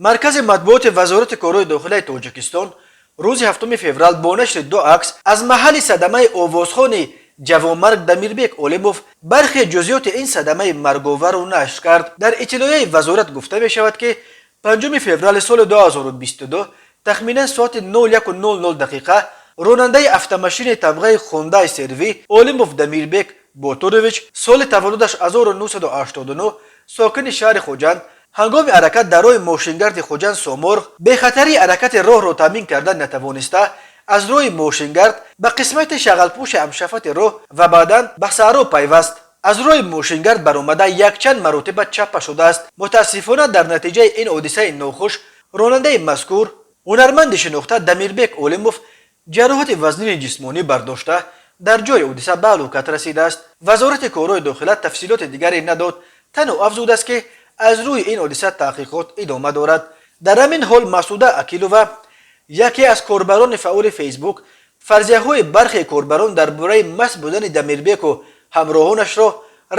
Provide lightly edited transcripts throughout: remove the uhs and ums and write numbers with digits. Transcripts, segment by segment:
Маркази матбуоти Вазорати корҳои дохилаи Тоҷикистон рӯзи 7 феврал бо нашри ду акс аз маҳалли садамаи овозхони ҷавонмарг Дамирбек Олимов бархе ҷузъиёти ин садамаи марговарро нашр кард. Дар иттилоияи вазорат гуфта мешавад, ки 5 феврали соли 2022 тахминан соати 01:00 дақиқа ронандаи автомашини тамғаи Хундай Серви Олимов Дамирбек Ботурович, соли таваллудаш 1989, сокини шаҳри Хуҷанд, ҳангоми ҳаракат дар роҳи мошингарди Хуҷанд Соморғ бехатарии ҳаракати роҳро таъмин карда натавониста, аз роҳи мошингард ба қисмати шағалпӯши ҳамшафати роҳ ва баъдан ба саҳро пайваст. Аз роҳи мошингард баромада, якчанд маротиба чаппа шудааст. Мутаассифона, дар натиҷаи ин ҳодисаи нохуш ронандаи мазкур, ҳунарманди шинохта Дамирбек Олимов, ҷароҳати вазнини ҷисмонӣ бардошта, дар ҷои ҳодиса ба ҳалокат расидааст. Вазорати корҳои дохила тафсилоти дигаре надод, танҳо афзудааст, ки аз рӯи ин ҳодиса таҳқиқот идома дорад. Дар ҳамин ҳол Масъуда Акилова, яке аз корбарони фаъоли Фейсбук, фарзияҳои бархе корбарон дар бораи маст будани Дамирбеку ҳамроҳонашро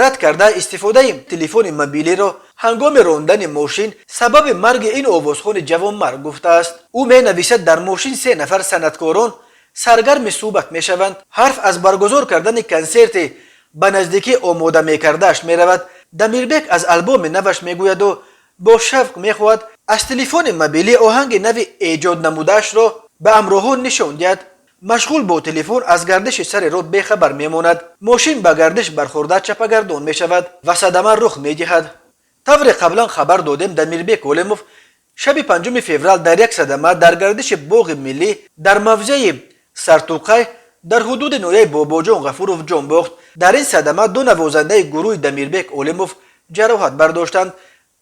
рад карда, истифодаи телефони мобилиро ҳангоми рондани мошин сабаби марги ин овозхони ҷавонмарг гуфтааст. Ӯ менависад: дар мошин се нафар санъаткорон саргарми суҳбат мешаванд. Ҳарф аз баргузор кардани консерти ба наздикӣ омода мекардааш меравад. Дамирбек аз албоми наваш мегӯяду бо шавқ мехоҳад аз телефони мобилӣ оҳанги нави эҷод намудаашро ба ҳамроҳон нишон диҳад. Машғул бо телефон аз гардиши сари роҳ бехабар мемонад. Мошин ба гардиш бархӯрда, чапагардон мешавад ва садама рух медиҳад. Тавре қаблан хабар додем, Дамирбек Олимов шаби 5 феврал дар як садама дар гардиши боғи миллӣ дар мавзеи Сартуқай дар ҳудуди ноҳияи Бобоҷон Ғафуров ҷон бохт. Дар ин садама ду навозандаи гурӯҳи Дамирбек Олимов ҷароҳат бардоштанд.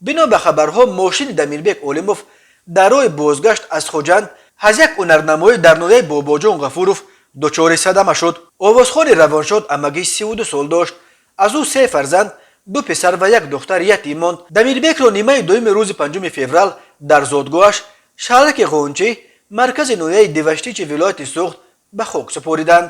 Бино ба хабарҳо, мошини Дамирбек Олимов дар роҳи бозгашт аз Хуҷанд аз як ҳунарнамоӣ дар ноҳияи Бобоҷон Ғафуров дучори садама шуд. Овозхони равоншод амагӣ 32 сол дошт. Аз ӯ се фарзанд, ду писар ва як духтар, ятим монд. Дамирбекро нимаи дуюми рӯзи 5 феврал дар зодгоҳаш, шаҳраки Ғончӣ, маркази ноҳияи Деваштичи вилояти Суғд, ба хок супориданд.